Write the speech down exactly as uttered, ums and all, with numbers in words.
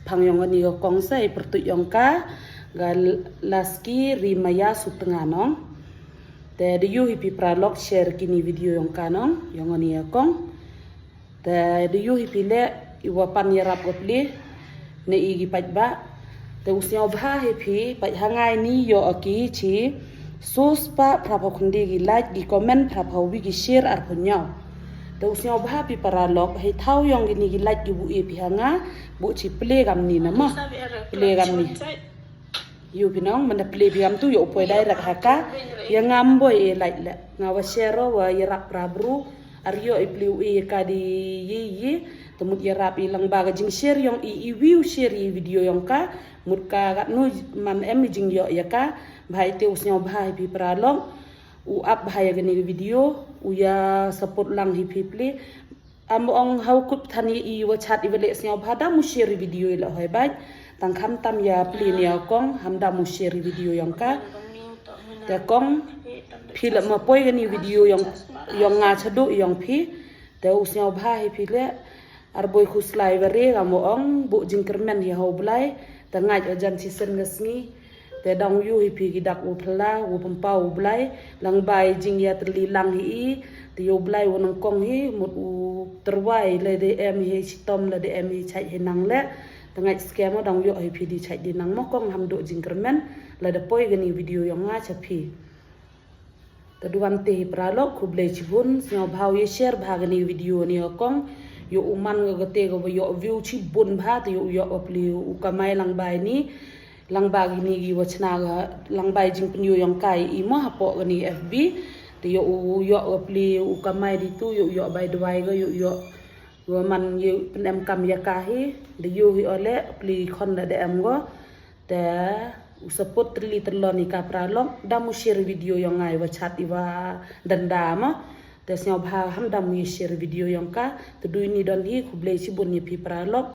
Hang yong ani ga kong sa i pertut yong ka ga Laski Rimaya Sutnga nong. Te da yu hi phi paralok share kini video yong ka nong yong ani ga kong. Te da yu hi phi le i wa pan yarap ga pli ne i gi pait ba. Te u sngewbha hi phi pait hangai ni yo aki chi sus pa prapha khundi gi like gi comment prapha wi gi share ar phunyaw. Te u sngewbha phi paralok hi thaw yong gi ni gi like gi bu e phi hanga bu chi pli gam ni na ma pli gam ni. Yu phi nong manda pli bi gam tu yo poi direct haka ya ngam boi e like le nga wa share wa yarap prabru. Ar yo i pli u i ka di yi yi. Te mut yarap i lang ba ga jing share yong i i view share i video yong ka mut ka gat nu man em i jing yo ya ka. Bha i te u sngewbha hi phi paralok u ap bha ya gani video u ya support lang hi phi pli. Am ong hau kup than i i wa chat i wa le sngewbha da mu share video i la hoi bai. Tang kham tam ya pli ni ya kong ham da mu share video yong ka. Te kong phi la ma poi gani video yong yong nga chadu yong phi. Te u sngewbha hi phi le ar boi khuslai wa re ga mo ong bu jingkyrmen hi hau blai. Te ngait wa jan chi sen ga sngi. Te dang yu hi phi gi dak u phla u pampa u blai lang bai jing ya teli lang hi i. Te yu blai u nang kong hi mut u terwai le de em hi chitom le de em hi chai hi nang le. Te ngait scam dang yu hi phi di chai di nang mo kong ham du jingkyrmen. La da poi gani video yong nga cha phi. Te duan te hi paralok khublei chibun sngewbha u ye share bha gani video ni kong. Yo u man ga gate ga yo view chibun bha te yo yo pli u kamai lang bai ni. Lang ba gini gi wa chna ga lang bai jing pynyu yong kai i mo hapo gani F B. Te yo u yo wa pli u kamai di tu yo yo bai dwai ga yo yo wa man yo pynem kam ya ka hi. De yo hi ole pli khon da de em go. Te u support teli telon i ka paralok da mu share video yong ngai wa chat i wa danda mo. Te sngewbha ham da mu share video yong ka. Te dui ni don hi khublei chibun i phi paralok.